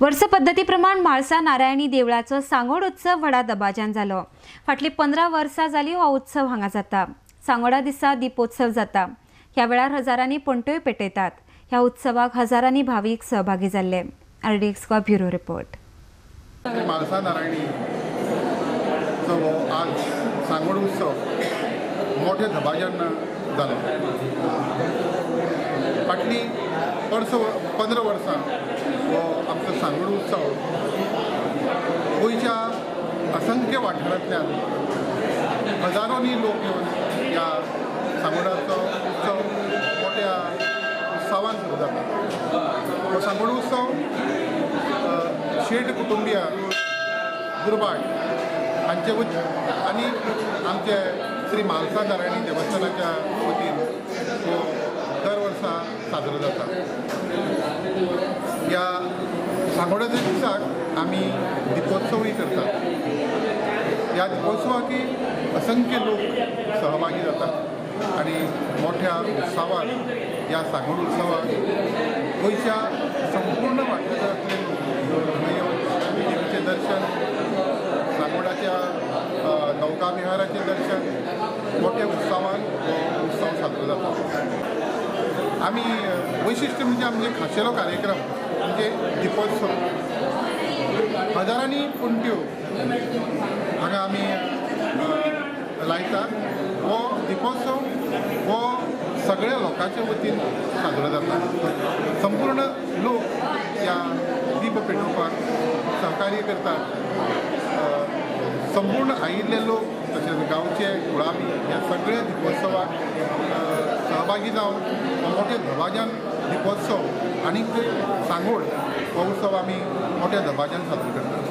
वर्स पद्दती प्रमाण म्हाळसा नारायणी देवळाचो सांगोड उत्सव व्हडा दबाज्यान जालो. फाटलीं 15 वर्सां जाली हो उत्सव हांगा जाता. सांगोडा दिसा दीपोत्सव जाता. ह्या वेळार हजारांनी पणट्योय पेटयतात. ह्या उत्सवाक हजारांनी भावीक सहभागी जाल्ले. RDX Goa bureau report. Mhalsa Narayani हो आज सांगोड उत्सव मोठ्या दबाज्यान जालो. फाटलीं 15 वर्सां हो आमचो सांगोड उत्सव गोंयच्या असंख्य वाठारांतल्यान हजारांनी लोक येवन ह्या सांगोडाचो उत्सव मोठ्या उत्सवान सुरू जाता. हो सांगोड उत्सव शेट कुटुंबिया गुरबाट हांचे वतीन आनी आमचे श्री म्हाळसा नारायणी देवस्थानाच्या वतीन हो दर वर्सा साजरो जाता. ह्या सांगोडाच्या दिसाक आमी दिपोत्सवूय करतात. ह्या दिपोत्सवाकी असंख्य लोक सहभागी जातात आनी मोठ्या उत्सवान ह्या सांगोड उत्सवाक गोंयच्या संपूर्ण वाठारांतले लोक हांगा येवन देवीचें दर्शन, सांगोडाच्या नौकाविहाराचें दर्शन मोठ्या उत्सवान हो उत्सव साजरो जाता. आमी वैशिश्ट्य म्हणजे आमचे खाशेलो कार्यक्रम म्हणजे दिपोत्सव. हजारांनी पणट्यो हांगा आमी लायतात. हो दिपोत्सव हो सगळ्या लोकांच्या वतीन साजरो जाता. संपूर्ण लोक ह्या दीप पेटोवपाक सहकार्य करतात. संपूर्ण आयिल्ले लोक तशेंच गांवचे कुळावी ह्या सगळ्या दिपोत्सवाक सहभागी जावन मोठ्या दबाज्यान दिपोत्सव आनी सांगोड हो उत्सव आमी मोठ्या दबाज्यान साजरो करतात.